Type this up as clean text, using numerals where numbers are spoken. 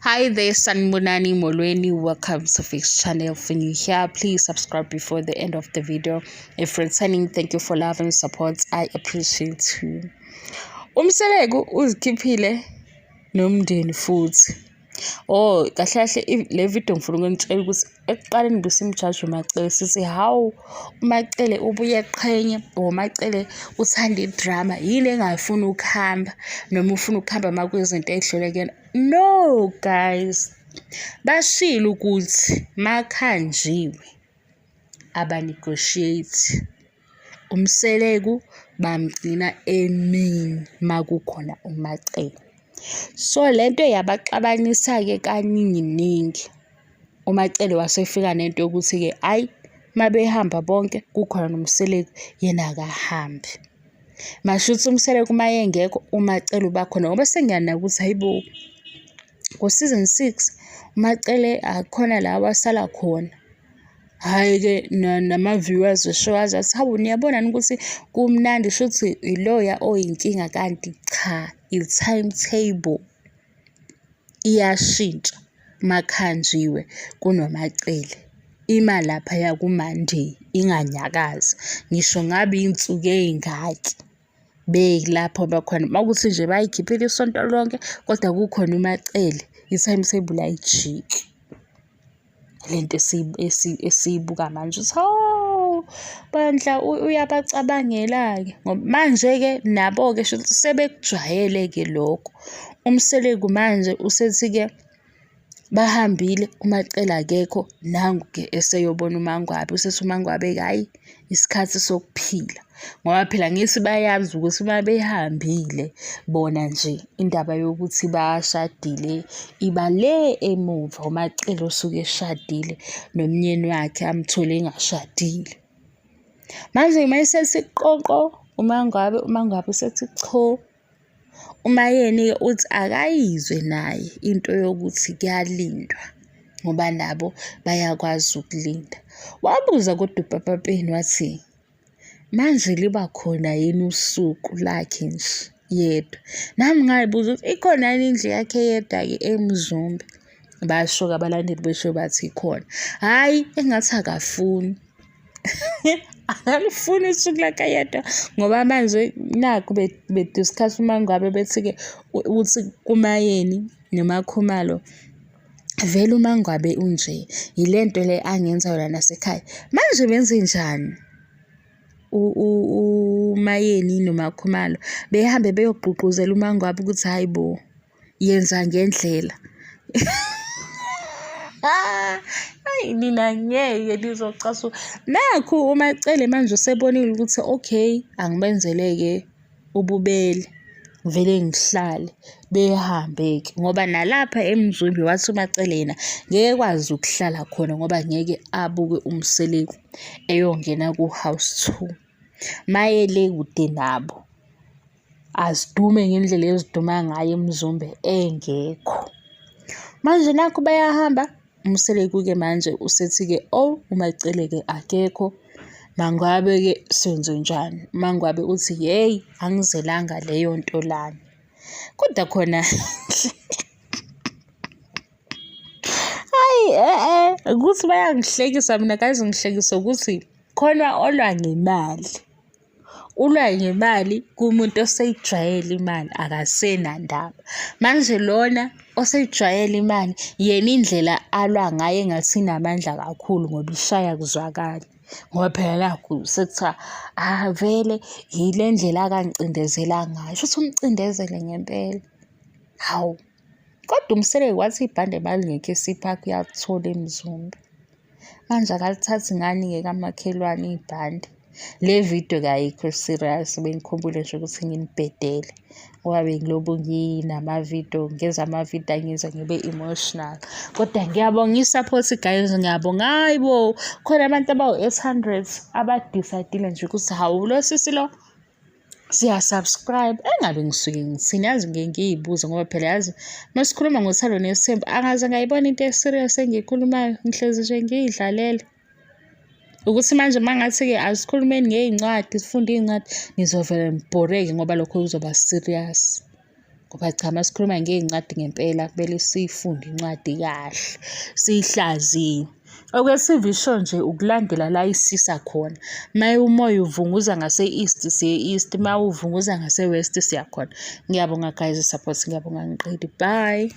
Hi there, Sanibonani Molweni. Welcome to Fix Channel. If you're new here, please subscribe before the end of the video. If returning, thank you for love and support. I appreciate you. UMseleku uzikhiphile nomndeni futhi. Oh, kahle kahle le video ngifuna ukunitshela ukuthi ekuqaleni besimjaja uMacele sithi hawu uMacele ubuye eqhenye or uMacele uthanda idrama yini engafuni ukuhamba noma ufuna ukuhamba uma kuyizinto ey'dlule kuyena. No guys, bashilo ukuthi makhanjiwe aba-negotiate. UMseleku bamgcina emini makukhona uMacele. So lento yabaxabanisa-ke kaningi ningi. UMacele wasefika nento yokuthi-ke hhayi mabehamba bonke kukhona noMseleku yena akahambi. Mashuthi uMseleku uma engekho uMacele uba khona ngoba sengiyanaka ukuthi hhayi bo, ngo-season 6 uMacele akukhona la wasala khona. Hhayi-ke nama-viewers esho aze athi hawu niyabona yini ukuthi kumnandi shuthi iloya oyinkinga kanti cha, i-timetable iyashintsha makhanjiwe kunoMacele. Ima laphaya ku-Monday inganyakazi ngisho ngabe iy'nsuku ey'ngaki belapho bakhona. Uma kuwukuthi nje bayikhiphile isonto lonke kodwa kukhona uMacele, i-timetable ayijiki. Le nto esiyibuka manje ukuthi hawu bandla uyabacabangela-ke ngoba manje-ke nabo-ke shuthi sebekujwayele-ke lokho. UMseleku manje usethi-ke bahambile uMacele akekho nangu-ke eseyobona uMaNgwabe, usethi uMaNgwabe-ke hhayi isikhathi sokuphila. Ngoba phela ngithi bayazi ukuthi uma behambile bona nje indaba yokuthi bashadile iba le emuva uMacele usuke eshadile nomnyeni wakhe amthole engashadile. Manje uma esethi qoqo uMaNgwabe, uMaNgwabe usethi cho. UMaYeni-ke uthi akayizwe naye into yokuthi kuyalindwa ngoba nabo bayakwazi ukulinda. Wabuza kodwa uPapa Penny wathi, manje liba khona yini usuku lakhe nje yedwa? Nami ngayibuza ukuthi ikhona yini indlu yakhe yedwa-ke eMzumbe? Basho-ke abalandeli besho bathi ikhona. Hhayi, engathi akafuni. Akalifuni usuku lakhe yedwa ngoba manje nakhu be-discuss uma ngabe bethi-ke uthi kuMayeni noMakhumalo vele uMangwabe unje yile nto le angenza yona nasekhaya. Manje benzenjani? UMayeni noMakhumalo behambe beyogqugquzela uMangwabe ukuthi hhayi bo yenza ngendlela. Hayi nina ngeke nizocasuka. Nakhu uMacele manje usebonile ukuthi okay angibenzeleke ububele ngivele ngihlale behambe-ke ngoba nalapha eMzumbe wathi uMacele yena ngeke ekwazi ukuhlala khona ngoba ngeke abuke uMseleku eyongena ku-house two. Maye le kude nabo azidume ngendlela eziduma ngayo eMzumbe engekho. Manje nakhu bayahamba uMseleku-ke manje usethi-ke oh uMacele-ke akekho. Mangabe-ke senzenjani? Mangabe uthi hheyi angizelanga leyo nto lana. Kodwa khona hhayi e-e ukuthi bayangihlekisa mina guys ngihlekisa ukuthi khona olwa ngemali. Ulwa ngemali kumuntu oseyijwayele imali akasenandaba. Manje lona oseyijwayele imali yena indlela alwa ngayo engathi inamandla kakhulu ngoba ishaya kuzwakale. Ngoba phela nakhu sekuthiwa ah vele yile ndlela akangicindezela ngayo, shuthi umcindezele ngempela. Hawu, kodwa uMseleku wathi ibhande malingekho esipha uyalithola eMzumbe. Manje akalithathi ngani-ke kamakhelwane ibhande. Le video-ke ayikho serious, bengikhumbule nje ukuthi nginibhedele ngoba bengilobu nginama-video, ngenza ama-video angenza ngibe emotional. Kodwa ngiyabonga i-support guys, ngiyabonga. Hhayi bo, khona abantu abawu-800 aba-decide-ile nje ukuthi hawu lo sisi lo siya-subscribe. Engabe ngisuke ngithini yazi ngike ngiy'buze ngoba phela yazi uma sikhuluma ngothando nesithembu angaze ngayibona into e-serious engiyikhulumayo, ngihlezi nje ngiy'dlalela. Ukuthi manje uma ngathi-ke asikhulumeni ngey'ncwadi sifunde iy'ncwadi, nizovele nibhoreke ngoba lokho kuzoba serious. Ngoba cha uma sikhuluma ngey'ncwadi ngempela kumele siyifunde incwadi kahle, siyihlaziye. Okwe-C_V show nje ukulandela la isisa khona. Uma umoya uvunguza ngase-East siye e-East, uma uvunguza ngase-West siya khona. Ngiyabonga guys support, ngiyabonga angiqedi, bye.